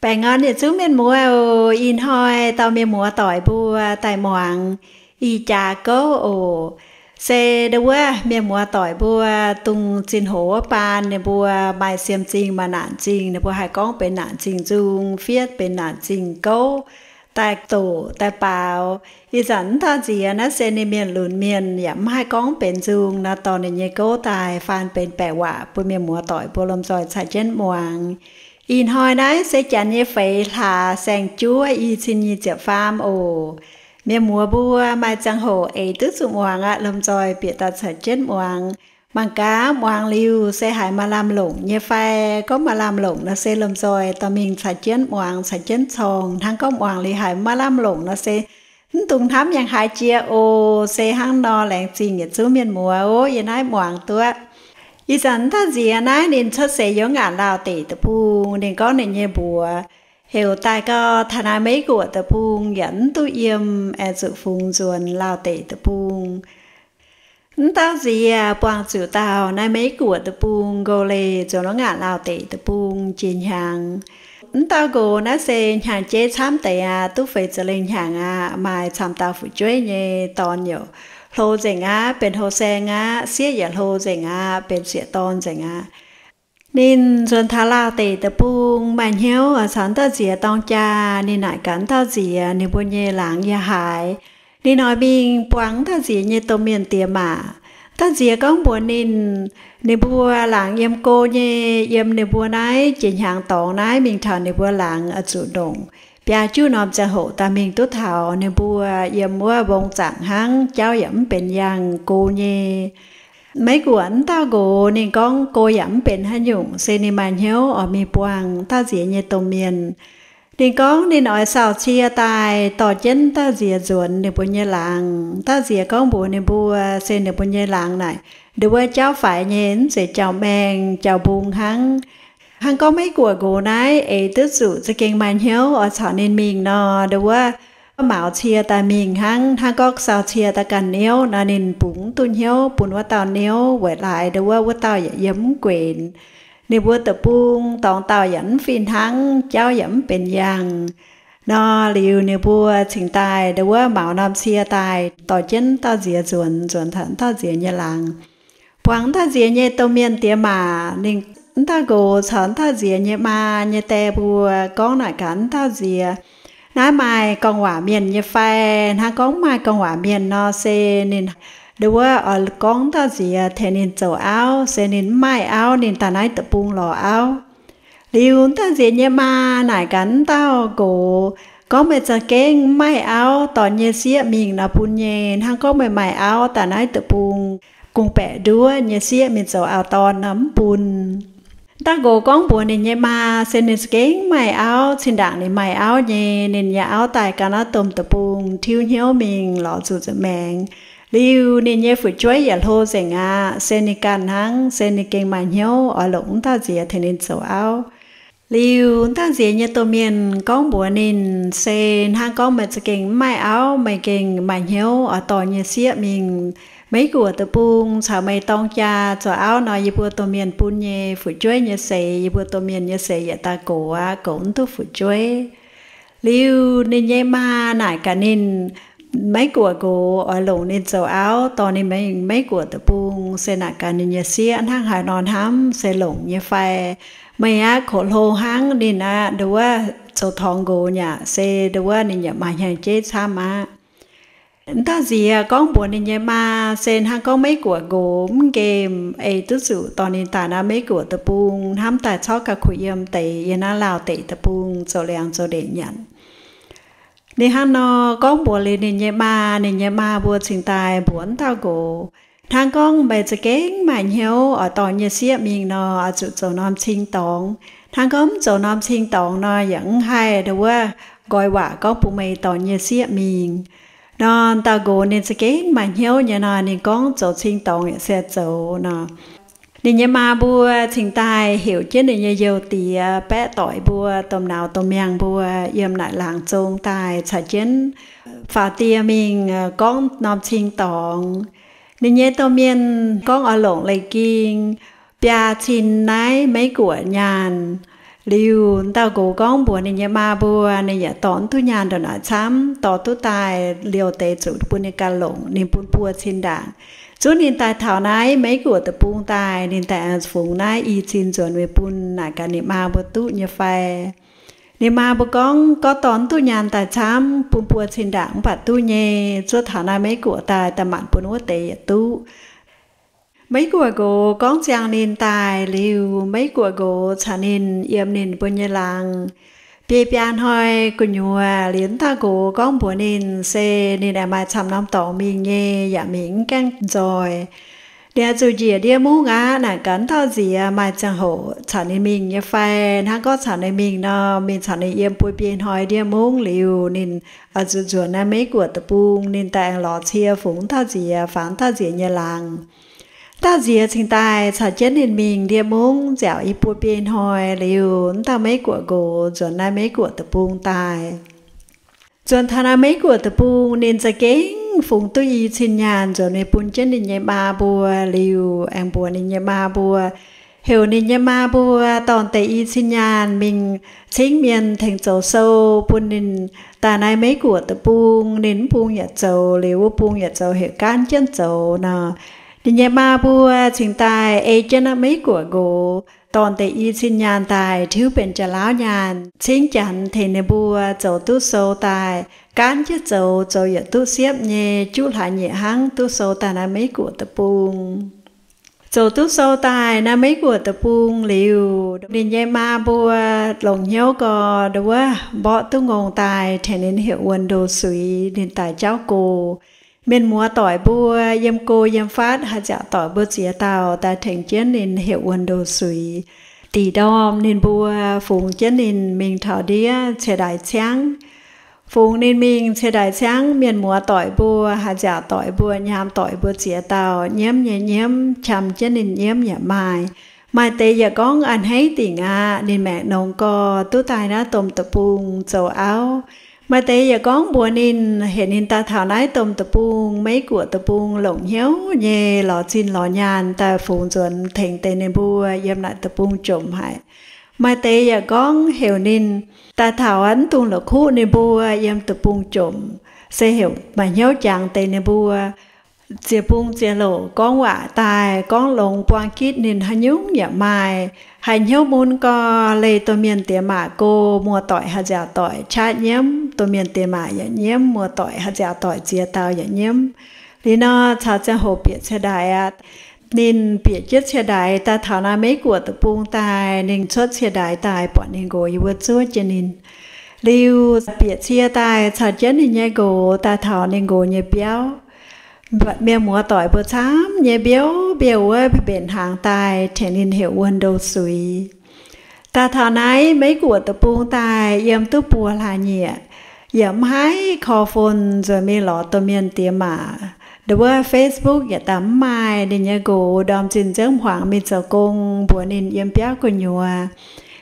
Baengh orn yietc zungv mienh muoz oc. Ih hnoi dorh mienh muoz doic mbuo daaih muangx ih jaax gouv oc. Se ndau wuov mienh muoz doic mbuo dongh zinh hoz wuov baan ninh mbuo maaih siem zingh maaih naanc zingh, ninh mbuo haih gorngv benx naanc zingh nzung fiev benx naanc zingh gouv daaih doqc daaih baaux. Ih zanc mv dauh nziex naaiv se ninh mienh lunx mienh yaac mv haih gorngv benx nzung nor, dorh ninh nyei gouv daaih faan benx baeqc waac bun mienh muoz doic mbuo lomh nzoih caux jienv muangx. Ih hnoi naaiv se janx nyei feix hlaax saeng-juov i cin nyic ziepc faam oc. Mienh muoz mbuo maaih ziangh hoc eix duqv zuqc muangx aqv, lomh nzoih bieqc daaih caux jienv muangx. Mangc gaax muangx liuz se haiz maaih lamh longc nyei fai? Gorngv maaih lamh longc nor se lomh nzoih dorh mingh caux jienv muangx caux jienv corng. Hnangv gorngv muangx liuz haiz maiv lamh longc nor se mv dungx hnamv yangh haaix jiex oc. Se hnangv nor laengz zingh yietc zungv mienh muoz oc, yie naaiv muangx duqv. Ih zanc mv dauh nziex naaiv ninh cuotv seix yiem Ngaanc Lauh Deic Deic-Bung. Ninh gorngv ninh nyei mbuox heuc daaih gau taux naaiv Meiv Guoqv Deic-Bung yaac mv duqv yiem, aengx zuqc fungx nzuonx Lauh Deic Deic-Bung. Mv dauh nziex buangh zuqc dauh naaiv Meiv Guoqv Deic-Bung nqox leih nzuonx wuov Ngaanc Lauh Deic Deic-Bung jiex hnyangx. Mv dauh nqox naaiv se hnyangx-jeiv camv deix aqv, duqv feix ziepc lengh hnyangx aqv, maaih camv dauh fu'jueiv nyei dorn youc hlo nzengc aqv, benx hlo saeng aqv, sieqv yaac hlo nzengc aqv, benx sieqv dorn nzengc aqv. Ninh nzuonx taux Lauh Deic Deic-Bung maaih hnyouv oix caux mv dauh nziex dorng jaa. Ninh naaic gaax mv dauh nziex ninh mbuo nyei laangz yiem haaix. Ninh oix mingh buangh mv dauh nziex nyei domh mienh diex maac. Mv dauh nziex gorngv mbuox ninh, ninh mbuo laangz yiem go nyei, yiem ninh mbuo naaiv jiex hnyangx dorngx naaiv mingh taux ninh mbuo laangz oix zuqc ndongc biaa juqv norm ziangh hoc daaih mingh duqv taux ninh mbuo yiem wuov mbong zaangc hnangv, jauv yaac mv benx yangh, go nyei. Meiv Guoqv mv dauh nqox ninh gorngv go yaac mv benx haaix nyungc, se ninh maaih hnyouv oix mingh buangh mv dauh nziex nyei domh mienh. Ninh gorngv ninh oix sau cie daaih dorh jienv mv dauh nziex nzuonx ninh mbuo nyei laangz. Mv dauh nziex gorngv mbuox ninh mbuo se ninh mbuo nyei laangz naaic ndau wuov jauv faix nyei, mv zeiz jauv-maeng jauv-mbung hnangv. Hnangv gorngv Meiv Guoqv nqox naaiv eix duqv zuqc za'gengh maaih hnyouv oix caux ninh mingh nor, ndau wuov maux cie daaih mingh hnangv. Hnangv gorngv sau cie daaih ganh niouv nor, ninh bungx mv duqv hnyouv bun wuov dauh niouv weic laaix ndau wuov wuov dauh yaac yiem mv guenx. Ninh mbuo deic-bung dorngx dauh yaac mv fih hnangv, jauv yaac mv benx yangh. Nor liuz ninh mbuo cingx daaih ndau wuov maux norm cie daaih dorh jienv mv dauh nziex nzuonx, nzuonx taux mv dauh nziex nyei laangz. Buangh mv dauh nziex nyei domh mienh diex maac, ninh mv dauh nqox caux mv dauh nziex nyei maa nyei die mbuo gorngv naaic gaax mv dauh nziex, naaiv maaih gorngv waac mienh nyei fai? Hnangv gorngv mv maaih gorngv waac mienh nor, se ninh ndau wuov oix gorngv mv dauh nziex tengx ninh zoux auv, se ninh mv maaih auv, ninh daaih naaiv deic-bung lorz auv. Liuz mv dauh nziex nyei maa naaic gaax mv dauh nqox gorngv, meih za'gengh mv maaih auv, dorh nyei sieqv mingh nor bun nyei. Hnangv gorngv meih maaih auv, daaih naaiv deic-bung gong-baeqc nduov nyei sieqv mingh zoux auv-dorn nor mv bun. Dauh nqox gorngv mbuox ninh nyei maa se ninh za'gengh mv maaih auv, zinh ndaangc ninh maaih auv nyei, ninh nyei auv daaih ganh naaiv domh deic-bung tiuv hnyouv mingh lorz zuqc nza'maengx. Liuz ninh nyei fu'jueiv yaac hlo nzengc aqv, se ninh ganh hnangv, se ninh gengh maaih hnyouv oix longc mv dauh nziex tengx ninh zoux auv. Liuz mv dauh nziex nyei domh mienh gorngv mbuox ninh, se hnangv gorngv meih za'gengh mv maaih auv, meih gengh maaih hnyouv oix dorh nyei sieqv mingh Meiv Guoqv deic-bung caux meih dorng jaa zoux auv nor, yie mbuo domh mienh bun nyei fu'jueiv nyei seix, yie mbuo domh mienh nyei seix yietc daaih gox aqv, goux mv duqv fu'jueiv. Liuz ninh nyei maa naaic gaax ninh, Meiv Guoqv nqox oix longc ninh zoux auv, dorh ninh mingh Meiv Guoqv deic-bung, se naaic gaax ninh nyei sieqv hnangv haaix nor hnamv, se longc nyei fai? Meih aqv, koqv hlo hnangv, ninh aqv, ndau wuov zoux torngx nqox nyei aqv, se ndau wuov ninh yaac maaih hnyangx-jeiv camv aqv. Mv dauh nziex gorngv mbuox ninh nyei maa, se hnangv gorngv Meiv Guoqv nqox mv nqemh, eix duqv zuqc dorh ninh daaih naaiv Meiv Guoqv deic-bung, hnamv daaih corc gauh kuh yiem deix yiem naaiv Laauh deic deic-bung zoux liangx zoux ndeic nyanc. Ninh hnangv nor gorngv mbuox liuz ninh nyei maa, ninh nyei maa mbuo cingx daaih mbuox mv dauh nqox, hnangv gorngv meih za'gengh maaih hnyouv oix dorh nyei sieqv mingh nor, oix zuqc zoux norm cing-dorngx. Hnangv gorngv mv zoux norm cing-dorngx nor, yaac mv haih ndau wuov nqoi waac gorngv bun meih dorh nyei sieqv mingh. Nor dauh nqox ninh za'gengh maaih hnyouv nyei nor, ninh gorngv zoux cing-dorngx yaac se zoux nor. Ninh nyei maa mbuo cingx daaih heuc jienv ninh nyei youh diex, baeqv doic mbuo, domh nauz domh miangh mbuo yiem naaic laangz zong daaih caux jienv faaux die mingh gorngv norm cing-dorngx. Ninh nyei domh mienh gorngv oix longc leiz-ging biaa cin naaiv Meiv Guoqv nyaanh. Liuz dauh nqox gorngv mbuox ninh nyei maa mbuo, ninh yaac dorh mv duqv nyaanh ndongc naaic camv, dorh duqv daaih liouh deix zuqc bun ninh ganh longc, ninh bun buo cin ndaangc. Zuov ninh daaih taux naaiv Meiv Guoqv deic-bung daaih, ninh daaih aengx fungx naaiv i cin nzuonx mingh bun naaic gaax ninh maa mbuo duqv nyei fai. Ninh maa mbuo gorngv, gorngv dorh mv duqv nyaanh daaih camv, bun buo cin ndaangc mv baac duqv nyei. Zuov taux naaiv Meiv Guoqv daaih, daaih maanc bun wuov deix yietc duqv. Meiv Guoqv nqox gorngv ziangh ninh daaih liuz, Meiv Guoqv nqox caux ninh yiem ninh mbuo nyei laangz biei biaa hnoi gu'nyuoz. Liuz dauh nqox gorngv mbuox ninh se ninh aengx maaih camv norm dorngx mingh nyei, yaac mingh mv gaengh nzoih. Ninh oix zuqc njiec ndiev mungv aqv. Naaic gaax dauh nziex maaih ziangh hoc caux ninh mingh nyei fai. Hnangv gorngv caux ninh mingh nor, mingh caux ninh yiem buo biei hnoi ndiev mungv liuz, ninh oix zuqc nzuonx naaiv Meiv Guoqv deic-bung, ninh daaih aengx lorz cie fungx dauh nziex, faaux dauh nziex nyei laangz. Dauh nziex cingx daaih caux jienv ninh mingh ndiev mungv nziaauc i buo biei hnoi liuz, dauh Meiv Guoqv nqox nzuonx naaiv Meiv Guoqv deic-bung daaih. Nzuonx taux naaiv Meiv Guoqv deic-bung, ninh za'gengh fungx duqv i cin nyaanh nzuonx mingh bun jienv ninh nyei maa mbuo liuz, aengx mbuox ninh nyei maa mbuo, heuc ninh nyei maa mbuo dorh deix i cin nyaanh mingh cingv mienh tengx zoux sou bun ninh daaih naaiv Meiv Guoqv deic-bung. Ninh mv bung yaac zoux, liuz wuov bung yaac zoux, heuc gaanv jienv zoux nor. Ninh nyei maa mbuo cingx daaih ei jienv naaiv Meiv Guoqv nqox dorh deix i cin nyaanh daaih tiuv benx Janx-Laauv nyaanh cingv Janx tengx ninh mbuo zoux duqv sou daaih, gaanv jienv zoux, zoux yietc duqv siepv nyei, juqv hlaax nyieqc hnangv duqv sou daaih naaiv Meiv Guoqv deic-bung. Zoux duqv sou daaih naaiv Meiv Guoqv deic-bung liuz, ninh nyei maa mbuo longc hnyouv gau, nduov wuov mborqv duqv ngongh daaih tengx ninh heuc wuonh ndoh suix ninh daaih jauv go. Mienh muoz doic mbuo yiem go yiem fatv, haaix nziaauc doic mbuo ziex dauh daaih tengx jienv ninh heuc wuonh ndoh suix. Da'nyeic ndorm ninh mbuo fungx jienv ninh mingh taux ndiev cie-ndaix ciangv. Fungx ninh mingh cie-ndaix ciangv, mienh muoz doic mbuo, haaix nziaauc doic mbuo, nyaam doic mbuo ziex dauh, nyiemv nyei nyiemv, qam jienv ninh nyiemv yaac maaih. Maaih deix yaac gorngv a'hneiv dingc aqv, ninh maengc nongx gau duqv daaih naaiv domh deic-bung zoux auv. Maaih deix yaac gorngv mbuox ninh, heuc ninh daaih taux naaiv domh deic-bung, Meiv Guoqv deic-bung, longc hnyouv nyei lorz zinh lorz nyaanh daaih fungx nzuonx tengx deix ninh mbuo yiem naaic deic-bung jomc haic. Maaih deix yaac gorngv heuc ninh daaih taux aqv, mv dungx la'kuqv ninh mbuo yiem deic-bung jomc, se heuc maaih hnyouv jangx deix ninh mbuo. Ziec bung ziec loc gorngv waac daaih, gorngv longx buang gitv ninh haaix nyungc yaac maaih. Haiz hnyouv mun gau, leih domh mienh diex maac go, muoz-doic haaix nziaauc doic qaqv nyiemv, domh mienh diex maac yaac nyiemv, muoz-doic haaix nziaauc doic ziex dauh yaac nyiemv. Liuz nor caux ziangh hoc bieqc cie-ndaix aqv. Ninh bieqc jienv cie-ndaix daaih taux naaiv Meiv Guoqv deic-bung daaih, ninh cuotv cie-ndaix daaih buatc ninh nqox yiem wuov zuov jienv ninh. Liuz bieqc cie daaih caux jienv ninh nyei nqox daaih taux ninh nqox nyei biauv. Mienh muoz-doic mbuo camv nyei mbiouv mbiouh wuov mbenc hnaangx daaih tengx ninh heuc wuonh ndoh suix. Daaih taux naaiv Meiv Guoqv deic-bung daaih yiem duqv buo hlaax nyieqc, yaac mv haih call phone nzuonx mingh lorz domh mienh diex maac. Nduov wuov Facebook yaac daaih mv maaih. Ninh nyei nqox ndorm zinh nziouv hmuangx mingh zoux gong, mbuox ninh yiem biauv gu'nyuoz,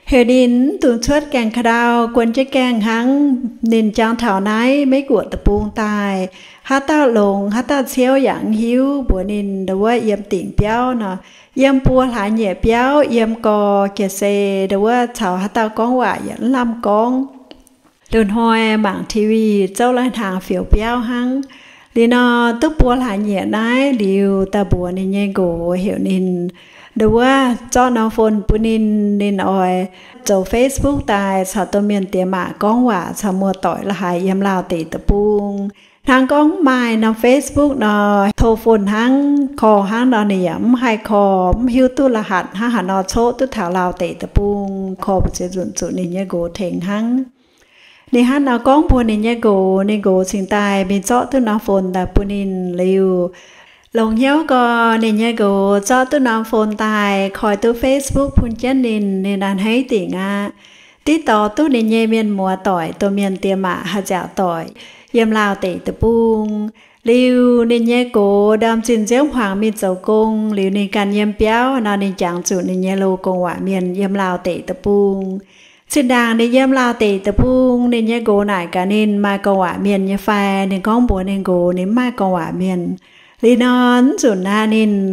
heuc ninh mv dungx cuotv gaengh ka'ndau, guon jienv gaengh hnangv. Ninh jangx taux naaiv Meiv Guoqv deic-bung daaih, haaix dauh longx haaix dauh ciouv yaac mv hiuv. Mbuox ninh nduov wuov yiem dingc biauv nor, yiem buo hlaax nyieqc biauv, yiem gorx jiex se nduov wuov caux haaix dauh gorngv waac yaac mv lamh gorngv. Liuz hnoi mangc T V zouv lai-hnaangx fioux biauv hnangv. Liuz nor duqv buo hlaax nyieqc naaiv liuz, daaih mbuox ninh nyei nqox heuc ninh nduov wuov zorqv norm phone bun ninh, ninh oix zoux Facebook daaih caux domh mienh diex maac gorngv waac caux muoz-doic la'haaix yiem Laauh deic-bung. Hnangv gorngv maaih norm Facebook nor, tov phone hnangv, call hnangv nor ninh yaac mv haih call, mv hiuv duqv la'hatc hnangv haaix nor coqv duqv taux Laauh deic-bung. Call mbu'ziex nzunc zuqc ninh nyei nqox tengx hnangv. Ninh hnangv nor gorngv mbuox ninh nyei nqox, ninh nqox cingx daaih mingh zorqv duqv norm phone daaih bun ninh liuz, longx hnyouv gau, ninh nyei nqox zorqv duqv norm phone daaih, koi duqv Facebook bun jienv ninh, ninh a'hneiv dingc aqv. Diqv dorh duqv ninh nyei mienh muoz-doic, domh mienh diex maac haaix nziaauc doic yiem Laauh deic-bung. Liuz ninh nyei nqox ndorm zinh nziouv hmuangx mingh zoux gong, liuz ninh ganh yiem biauv nor, ninh jangx zuqc ninh nyei loz-gong waac mienh yiem Laauh deic-bung. Zinh ndaangc ninh yiem Laauh deic-bung, ninh nyei nqox naaic gaax ninh maaih gong waac mienh nyei fai. Ninh gorngv mbuox ninh nqox ninh mv maaih gong waac mienh. Liuz nor, mv nzunc aqv, ninh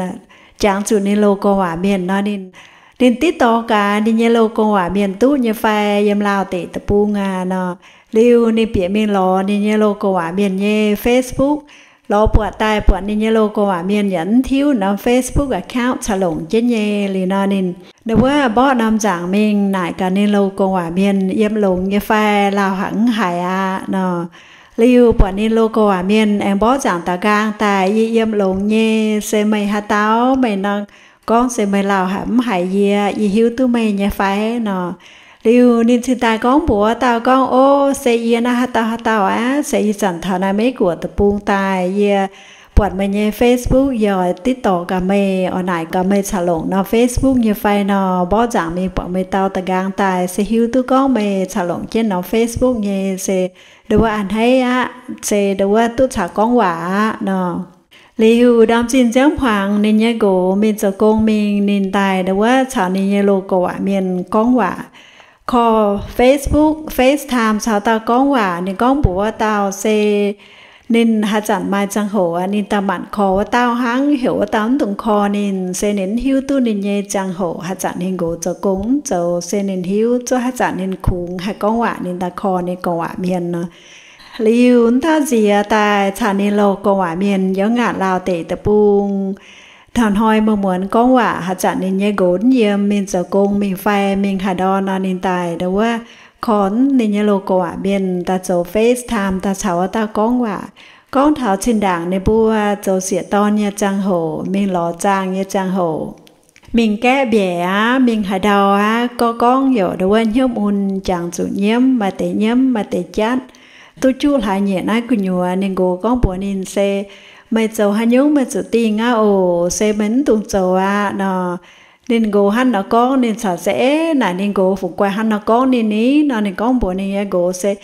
jangx zuqc ninh loz-gong waac mienh nor, ninh Ninh diqv dorh gaax ninh nyei loz-gong waac mienh duqv nyei fai yiem Laauh deic-bung aqv nor. Liuz ninh bieqc mingh lorz ninh nyei loz-gong waac mienh nyei Facebook. Lorz buatc daaih buatc ninh nyei loz-gong waac mienh yaac mv hiuv norm Facebook account caux longc jienv nyei. Liuz nor ninh, ninh wuov mborqv norm nzaangc mingh naaic gaax ninh loz-gong waac mienh yiem longx nyei fai, lauh haic mv haiz aqv nor. Liuz buatc ninh loz-gong waac mienh aengx mborqv nzaangc daux nqaang daaih, yie yiem longx nyei, se meih haaix dauh? Meih nor gorngv se meih lauh haic mv haiz yie, yie hiuv duqv meih nyei fai nor. Liuz ninh cingx daaih gorngv mbuox dauh gorngv, Ov, se yie naaiv haaix dauh haaix dauh aqv. Se ih zanc taux naaiv Meiv Guoqv deic-bung daaih, yie buatc meih nyei Facebook, yie oix diqv dorh gaax meih, oix naaic gaax meih caux longc norm Facebook nyei fai nor. Mborqv nzaangc mingh buatc meih dau daux nqaang daaih se hiuv duqv gorngv meih caux longc jienv norm Facebook nyei, se ndau wuov a'hneiv aqv, se ndau wuov duqv caux gorngv waac aqv nor. Liuz ndorm zinh nziouv hmuangx ninh nyei nqox mingh zoux gong mingh, ninh daaih ndau wuov caux ninh nyei loz-gong waac mienh gorngv waac, call Facebook, FaceTime caux dauh gorngv waac. Ninh gorngv mbuox wuov dauh se ninh haaix zanc maaih ziangh hoc aqv, ninh daaih manc call wuov dauh hnangv, heuc wuov dauh mv dungx call ninh, se ninh mv hiuv duqv ninh nyei ziangh hoc, haaix zanc ninh nqox zoux gong mv zoux, se ninh hiuv zuov haaix zanc ninh kungx haih gorngv waac ninh daaih call ninh gong-waac mienh nor. Liuz wuov dauh nziex daaih caux ninh loz-gong-waac mienh yiem ngaanc Laauh deic-bung hnoi-hnoi muonz-muonz gorngv waac. Haaix zanc ninh nyei nqox mv yiem, mingh zoux gong mingh fai mingh haaix ndau nor, ninh daaih ndau wuov call ninh nyei loz-gong-waac mienh daaih zoux FaceTime daaih caux wuov dauh gorngv waac. Gorngv taux zinh ndaangc ninh mbuo zoux sieqv dorn nyei ziangh hoc, mingh lorz zaangh nyei ziangh hoc, mingh gaeqv mbiaec aqv, mingh haaix ndau aqv, gorngv gorngv youc ndau wuov hnyouv mun jangx zuqc nyiemv, maaih deix nyiemv maaih deix jatv, duqv juqv hlaax nyieqc naaiv gu'nyuoz. Ninh nqox gorngv mbuox ninh se, Meih zoux haaix nyungc meih zuqc dingh aqv oc, se meih mv dungx zoux aqv nor. Ninh nqox hnangv nor gorngv, ninh caux se, Eix, naaic ninh nqox fungc guaih hnangv nor gorngv ninh ni nor. Ninh gorngv mbuox ninh nyei nqox se,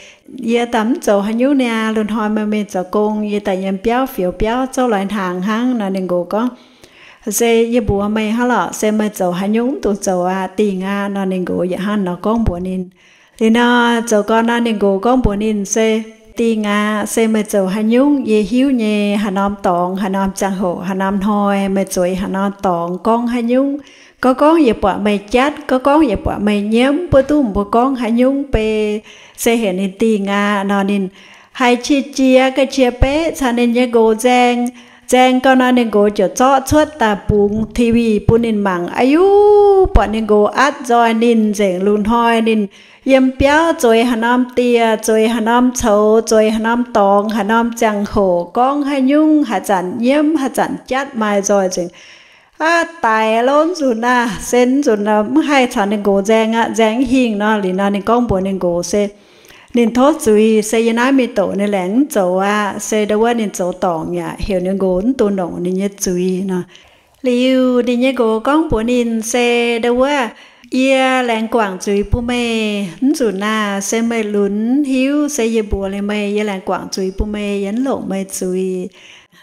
Yie daaih mv zoux haaix nyungc niaa. Lungh hnoi meih mingh zoux gong, yie daaih yiem biauv fioux biauv zouv loi hnaangx hnangv nor. Ninh nqox gorngv, Se yie mbuox meih hnangv lorqc, se meih zoux haaix nyungc mv dungx zoux aqv, dingh aqv nor. Ninh nqox yaac hnangv nor gorngv mbuox ninh. Liuz nor zoux gau nor, ninh nqox gorngv mbuox ninh se, Dingh aqv, se meih zoux haaix nyungc yie hiuv nyei. Haaix norm dorngx, haaix norm ziangh hoc, haaix norm hnoi, meih zueiz haaix norm dorngx, gorngv haaix nyungc. Gorngv gorngv yie buatc meih jatv, gorngv gorngv yie buatc meih nyiemv, mbuo duqv mbuo gorngv haaix nyungc bei, se heuc ninh dingh aqv nor. Ninh haiz qiex jiez ga'qiex beqv caux ninh nyei nqox nzaeng. Nzaeng gau nor, ninh nqox ziouc zorqv cuotv daaih bungx T V bun ninh mangc. Aa yuv, buatc ninh nqox atv nzoih ninh nzengc. Lungh hnoi ninh yiem biauv zueiz haaix norm dieh, zueiz haaix norm coux, zueiz haaix norm dorngx, haaix norm ziangh hoc, gorngv haaix nyungc, haaix zanc nyiemv, haaix zanc jatv, maaih nzoih nzengc. Aav, daic lorqc, nzunc naaiv se nzunc mv haih caux ninh nqox nzaeng aqv, nzaeng mv hingh nor. Liuz nor ninh gorngv mbuox ninh nqox se, ninh tov zuiz, se yie naaiv mingh doqc ninh laengz mv zoux aqv, se ndau wuov ninh zoux dorngc yaac heuc ninh nqox mv dungx longc ninh nyei zuiz nor. Liuz ninh nyei nqox gorngv mbuox ninh se, Ndau wuov, yie laengz guangc zuiz bun meih. Mv nzunc naaiv se meih lunx hiuv, se yie mbuox liuz meih, yie laengz guangc zuiz bun meih, yie mv longc meih zuiz.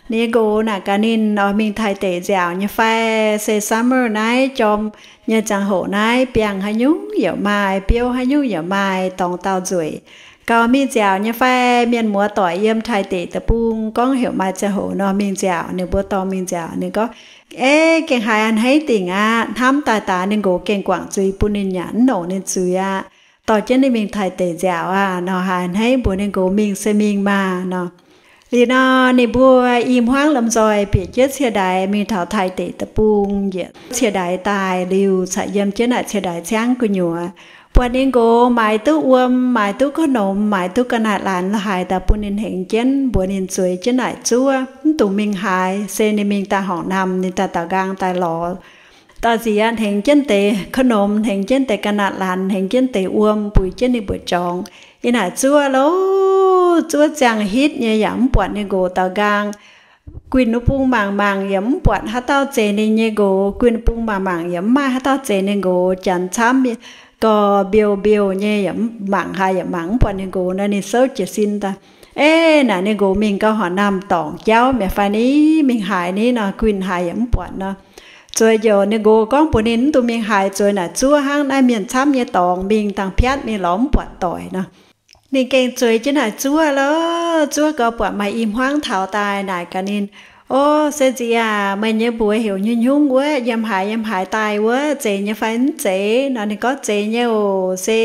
Ninh nyei nqox naaic gaax ninh, Oix mingh Taiv deic nziaauc nyei fai? Se summer naaiv jorm nyei ziangh hoc naaiv, biangh haaix nyungc yaac maaih, biouv haaix nyungc yaac maaih, dorngx dauh nzueic. Gauh mingh nziaauc nyei fai? Mienh muoz doic yiem Taiv deic deic-bung gorngv heuc maaih ziangh hoc nor mingh nziaauc. Ninh mbuo dorh mingh nziaauc. Ninh gorngv, Eix, gengh haiz a'hneiv dingc aqv. Hnamv daaih daaix ninh nqox gengh guangc zuiz bun ninh yaac mv longc ninh zuiz aqv. Dorh jienv ninh mingh Taiv deic nziaauc aqv nor, haiz a'hneiv mbuox ninh nqox mingh se mingh maah nor. Liuz nor ninh mbuo i hmuangv lomh nzoih bieqc jienv cie-ndaix mingh taux Taiv deic deic-bung njiec cie-ndaix daaih liuz caux yiem jienv naaic cie-ndaix ciangv gu'nyuoz, buatc ninh nqox maaiz duqv wuom, maaiz duqv ga'nomx, maaiz duqv ga'naaiv laanh la'haaix daaih bun ninh hnengx jienv, mbuox ninh zueiz jienv naaic zuov, mv dungx mingh haaix, se ninh mingh daaih horngc namh, ninh daaih daux nqaang daaih lorz. Daaih zic aqv, hnengx jienv deix ga'nomx, hnengx jienv deix ga'naaiv laanh, hnengx jienv deix wuom, buix jienv ninh mbuo jorngx. Yie naaic zuov lorqc, zuov ziangh hitv nyei yaac mv buatc ninh nqox daux nqaang. Guinh wuov bung mangc mangc yaac mv buatc haaix dauh zeix ninh nyei nqox. Guinh wuov bung mangc mangc yaac mv maaih haaix dauh zeix ninh nqox. Janx camv gorx mbiouh mbiouh nyei yaac mv mangc haaix yaac mangc mv buatc ninh nqox nor, ninh souv jiez sin daaih. Eix, naaic ninh nqox mingh gauh horngc namh dorngc jauv mi'aqv fai ni, mingh haaix ni nor, guinh haaix yaac mv buatc nor. Zueiz ziouc ninh nqox gorngv mbuox ninh, Mv dungx mingh haaix, zueiz naaic zuov hnangv, naaiv mienh camv nyei dorngx, mingh dangh piatv mingh lorz mv buatc doic nor. Ninh gengh zueiz jienv naaic zuov lorqc. Zuov gau buatc maaih i hmuangv taux daaih naaic gaax ninh, O, se nziex aac, meih nyei mbuox heuc nyungc-nyungc wuov, yiem haaix yiem haaix daaih wuov, zeiz nyei fai mv zeiz? Nor ninh gorngv, Zeiz nyei oc. Se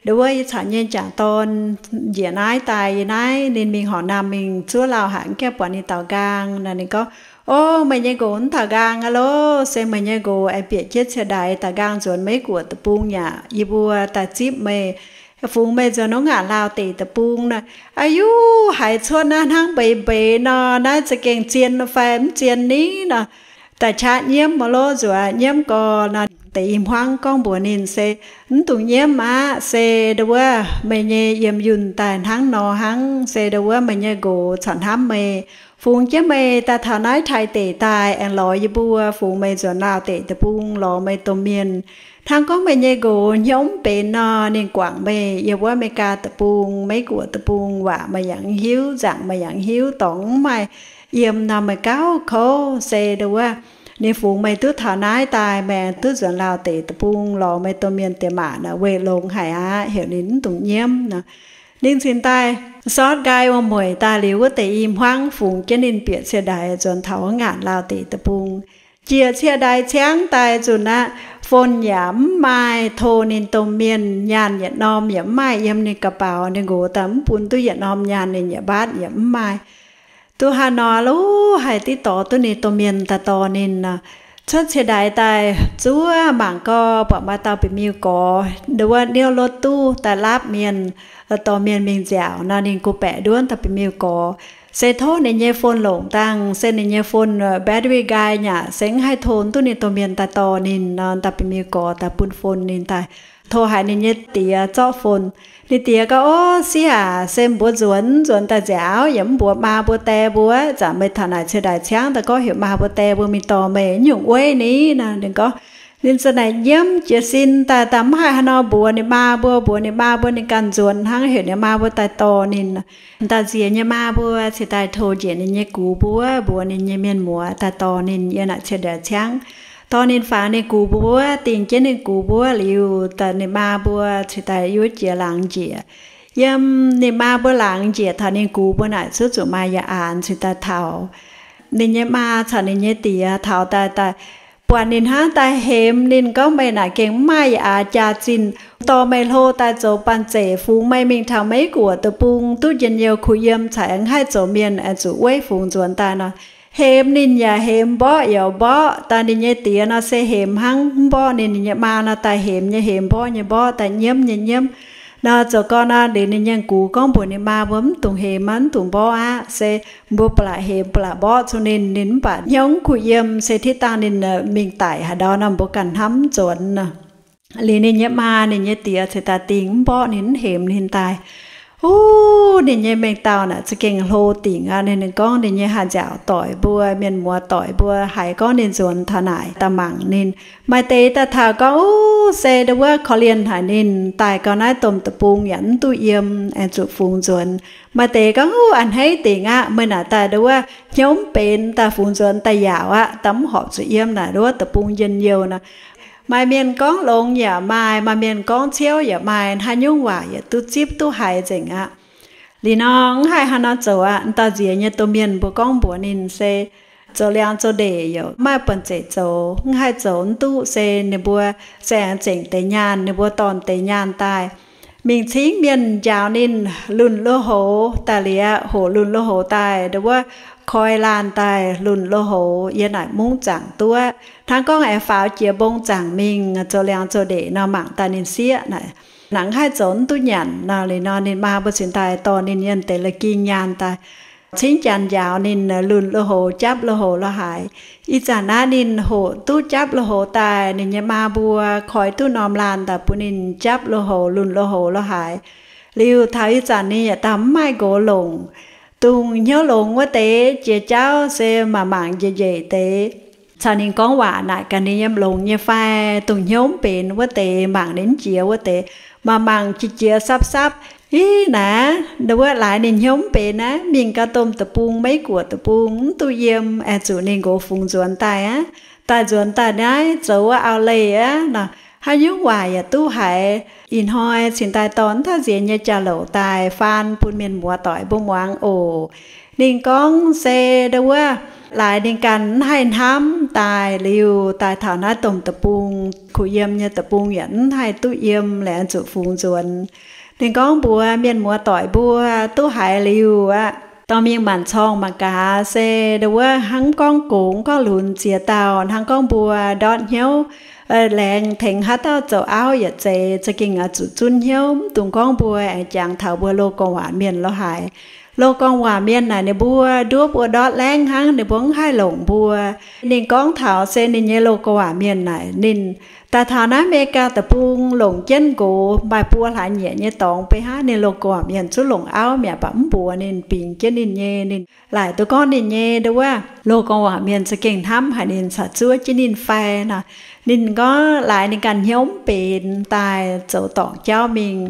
ndo wuov yie caux nyei jangc dorn njiec naaiv daaih, yie naaiv ninh mingh horqc naamh mingh zuov lauh haic, mv gaengh buatc ninh daaux nqaang. Nor ninh gorngv, O, meih nyei nqox mv daaux nqaang aqv loh. Se meih nyei nqox aengx bieqc jienv cie ndaix daaux nqaang nzuonx Meiv Guoqv deic-bung yaac yie mbuo daaih zipv meih, fungx meih nzuonx wuov ngaanc lauh deic deic-bung nor. Aa yuv, haiz cuotv naaiv hnangv mbeix mbeix nor, naaiv za'gengh zien fai mv zien ni nor. Daaih qaqv nyiemv mv lorqc, nzuonx nyiemv gorx nor. Deix i hmuangv gorngv mbuox ninh, Se mv dungx nyiemv aqv. Se ndo wuov meih nyei yiem yunh daaih hnangv nor hnangv. Se ndo wuov meih nyei nqox caux hnamv meih, fungx jienv meih daaih taux naaiv Taiv deic daaih, aengx lorz yie mbuo fungx meih nzuonx lauh deic deic-bung, lorz meih domh mienh. Hnangv gorngv meih nyei nqox hnyouv mv benx nor, ninh guangc meih yiem wuov Meigaa deic-bung, Meiv Guoqv deic-bung, waac meih yaac mv hiuv, nzaangc meih yaac mv hiuv, dorngx mv maaih yiem nor meih gauh kouv. Se ndo wuov ninh fungx meih duqv taux naaiv daaih, meih duqv nzuonx lauh deic deic-bung, lorz meih domh mienh diex maac nor, weic longx haic aqv, heuc ninh mv dungx nyiemv nor. Ninh cingx daaih sortv nqaai wuom-mueic daaih liuz, wuov deix i hmuangv fungx jienv ninh bieqc cie ndaix nzuonx taux wuov ngaanc lauh deic deic-bung. Jiex cie ndaix ciangv daaih nzunc aqv, phone yaac mv maaih, tov ninh domh mienh nyaanh yietc norm yaac mv maaih, yiem ninh ga'baux ninh nqox daaih mv bun duqv yietc norm nyaanh, ninh yietc mbaatv yaac mv maaih. Duqv haaix nor luv, haih div dorh duqv ninh domh mienh daaih dorh ninh nor. Cuotv cie ndaix daaih zuov mangc gau, buatc maaih dauh bieqc miuc-gorx, ndo wuov niouv lotv duqv daaih laapv mienh, dorh mienh mingh nziaauc nor. Ninh gu baeqc nduov dauh bieqc miuc-gorx, se tov ninh nyei phone longc dangh, se ninh nyei phone battery nqaai nyaqc, se mv haih tov duqv ninh domh mienh daaih dorh ninh nor. Dauh bieqc miuc-gorx daaih bun phone ninh daaih, tov haiz ninh nyei diex zorqv phone. Ninh diex gorngv, O, sieqv aac, se mbuo nzuonx, nzuonx daaih nziaauc yaac mv mbuox maa mbuo die mbuo, zanc meih taux naaic cie ndaix ciangv daaih gorngv heuc maa mbuo die mbuo mingh dorh meih, nyungc weiv ni nor. Ninh gorngv, ninh za'naaic nyiemv jiez sin daaih, daaih mv haih haaix nor mbuox ninh maa mbuo, mbuox ninh maa mbuo ninh ganh nzuonx hnangv, heuc ninh maa mbuo daaih dorh ninh. Dauh nziex nyei maa mbuo cingx daaih tov njiec ninh nyei gux mbuo, mbuox ninh nyei mienh muoz daaih dorh ninh yiem naaic cie ndaix ciangv. Dorh ninh faaux ninh gux mbuo, dingh jienv ninh gux mbuo liuz, daaih ninh maa mbuo cingx daaih yuov jiex laangz njiec. Yiem ninh maa mbuo laangz njiec taux ninh gux mbuo naaic cuotv zuqc maaih yaac aanx cingx daaih taux. Ninh nyei maa caux ninh nyei diex taux daaih, daaih buatc ninh hnangv daaih hemx ninh gorngv, Meih naaic gengh mv maaih yaac aanx jaax-zinh, dorh meih hlo daaih zoux banh zeic fungx meih mingh taux Meiv Guoqv deic-bung duqv njien-youh kuh yiem caux aengx haih zoux mienh aengx zuqc weiv fungx nzuonx daaih nor. Hemx ninh yaac hemx, mborqv yaac mborqv. Daaih ninh nyei diex nor se hemx hnangv, mv mborqv ninh. Ninh nyei maa nor daaih hemx nyei hemx, mborqv nyei mborqv, daaih nyiemv nyei nyiemv. Nor zoux gau nor, liuz ninh nyei gux gorngv mbuox ninh maa mbuo, Mv dungx hemx aqv, mv dungx mborqv aqv. Se mbuo ba'laqc hemx ba'laqc mborqv cun ninh, ninh mv baac hnyouv kuh yiem, se tiv dangh ninh mingh daic haaix ndau nor mbuo ganh hnamv mv nzuonx nor. Liuz ninh nyei maa ninh nyei diex cingx daaih dingh mv mborqv ninh, mv hemx ninh daaih. Uv, ninh nyei mengh dauh naaic za'gengh hlo dingc aqv. Ninh, ninh gorngv ninh nyei haih nziaauc doic mbuo, mienh muoz doic mbuo haiz gorngv ninh nzuonx taux naaic daaih mangc ninh. Maaih deix daaih taux gorngv, Uv, se ndo wuov korv-lienh haic ninh, daaih gau naaiv domh deic-bung yaac mv duqv yiem, aengx zuqc fungx nzuonx. Maaih deix gorngv, Uv, a'hneiv dingc aqv, meih naaic daaih ndo wuov hnyouv mv benx, daaih fungx nzuonx daaih yaauc aqv, daaih mv horpc zuqc yiem naaic ndo wuov deic-bung njien-youh nor. Maaih mienh gorngv longx yaac maaih, maaih mienh gorngv ciouv yaac maaih, haaix nyungc waac yaac duqv zipv duqv haiz nzengc aqv. Liuz nor mv haih haaix nor zoux aqv. Dauh nziex nyei domh mienh mbuo gorngv mbuox ninh se zoux liangx zoux ndeic yaac mv maaih buonv-zeic zoux, mv haih zoux mv duqv, se ninh mbuo se aengx zengc deix nyaanh, ninh mbuo dorh deix nyaanh daaih mingh cingv mienh njaaux ninh lunc lui-houx daaih liuz, hoqc lunc lui-houx daaih ndo wuov koi laanh daaih lunc lui-houx yiem naaic mungv zaangc duqv. Hnangv gorngv aengx faaux jiex mbong zaangc mingh zoux liangx zoux ndeic nor, mangc daaih ninh sieqv naaic, naaic mv haih zoux mv duqv nyanc nor. Liuz nor ninh maa mbuo cingx daaih dorh ninh yiem deix la'ging nyaanh daaih cingv janx njaaux ninh lunc lui-houx, japv lui-houx la'haaix. Ih zanc naaiv ninh hoqc duqv japv lui-houx daaih, ninh nyei maa mbuo koi duqv norm laanh daaih bun ninh japv lui-houx, lunc lui-houx la'haaix. Liuz taux ih zanc ninh yaac daaih mv maaih nqox longc. Dongh hnyouv longx wuov deix jiex jauv se mangc mangc njiec njiec deix, caux ninh gorngv waac naaic gaax ninh yiem longx nyei fai. Dongh hnyouv mv benx wuov deix, mangc ninh mv jiex wuov deix, mangc mangc jiex jiex sapv sapv. Ih, naaiv ndo wuov laaix ninh hnyouv mv benx naaiv, mingh gau domh deic-bung, Meiv Guoqv deic-bung, mv duqv yiem, aengx zuqc ninh nqox fungx nzuonx daaih aqv. Daaih nzuonx daaih naaiv zoux wuov auv-leih aqv nor. Haaix nyungc waac yaac duqv haiz. Ih hnoi cingx daaih dorh dauh nziex nyei jauv-louc daaih faan bun mienh muoz doic mbuo muangx oc. Ninh gorngv se ndo wuov Laaix ninh ganh mv haih hnamv daaih liuz, daaih taux naaiv domh deic-bung, kuh yiem nyei deic-bung yaac mv haih duqv yiem, laengz zuqc fungx nzuonx. Ninh gorngv mbuox mienh muoz-doic mbuo, duqv haiz liuz aqv, dorh mingh maanc corng mangc gaax, se ndo wuov hnangv gorngv gongx gorngv lunx ziex dauh, hnangv gorngv mbuo ndortv hnyouv laengz tengx haaix dauh zoux auv yietc zeiz za'gengh oix zuqc zunv hnyouv. Mv dungx gorngv mbuo aengx jangx taux mbuo loz-gorngv waac mienh lo haic. Loz-gorngv waac mienh naaic ninh mbuo nduov mbuo ndortv laengv hnangv, ninh mbuo mv haih longc mbuo. Ninh gorngv taux se ninh nyei loz-gorngv waac mienh naaic, ninh daaih taux naaiv America deic-bung longc jienv nqox maaih buo hlaax nyieqc nyei dorngx beiv hnangv. Ninh loz-gorngv waac mienh zungv longc auv mi'aqv, mv baac mv mbuox ninh, bingx jienv ninh nyei. Ninh laaic duqv gorngv ninh nyei ndo wuov loz-gorngv waac mienh za'gengh hnamv haic ninh, caux zuov jienv ninh fai nor. Ninh gorngv laaix ninh ganh hnyouv mv benx daaih zoux dorngc jauv mingh.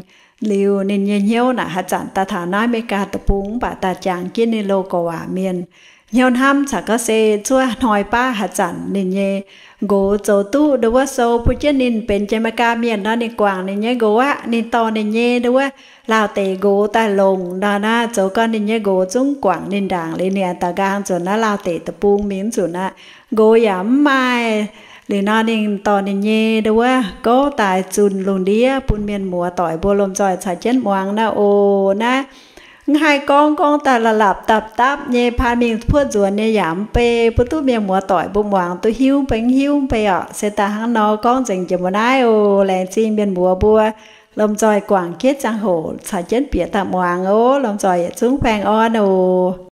Liuz ninh nyei hnyouv naaic haaix zanc daaih taux naaiv America deic-bung mv baac daaih jangx jienv ninh loz-gorngv waac mienh. Hnyouv hnamv caux gorngv se zuov hnoi baav haaix zanc ninh nyei nqox zoux duqv ndo wuov sou bun jienv ninh benx jiex America mienh nor, ninh guangc ninh nyei nqox aqv. Ninh dorh ninh nyei ndo wuov Laauh deic nqox daaih longc nor naaiv, zoux gau ninh nyei nqox zungv guangc ninh ndaangc liuz, ninh daaih nqaang nzuonx naaiv Laauh deic deic-bung mingh nzunc aqv. Nqox yaac mv maaih. Liuz nor ninh dorh ninh nyei ndo wuov gouv daaih zunh lungh ndiev bun mienh muoz-doic mbuo lomh nzoih caux jienv muangx naaiv oc. Naaiv mv haih gorngv, gorngv daaih la'lapc dapv dapv nyei, paan mingh puoqv nzuonx nyei yaac mv bei, bun duqv mienh muoz-doic mbuo muangx duqv hiuv mv bei, hiuv mv bei orqc. Se daaih hnangv nor gorngv nzengc jiex mbuo naaiv oc. Laengz zingh mienh muoz mbuo lomh nzoih guangc jienv ziangh hoc caux jienv bieqc daaih muangx oc. Lomh nzoih yietc zungv baengh orn oc.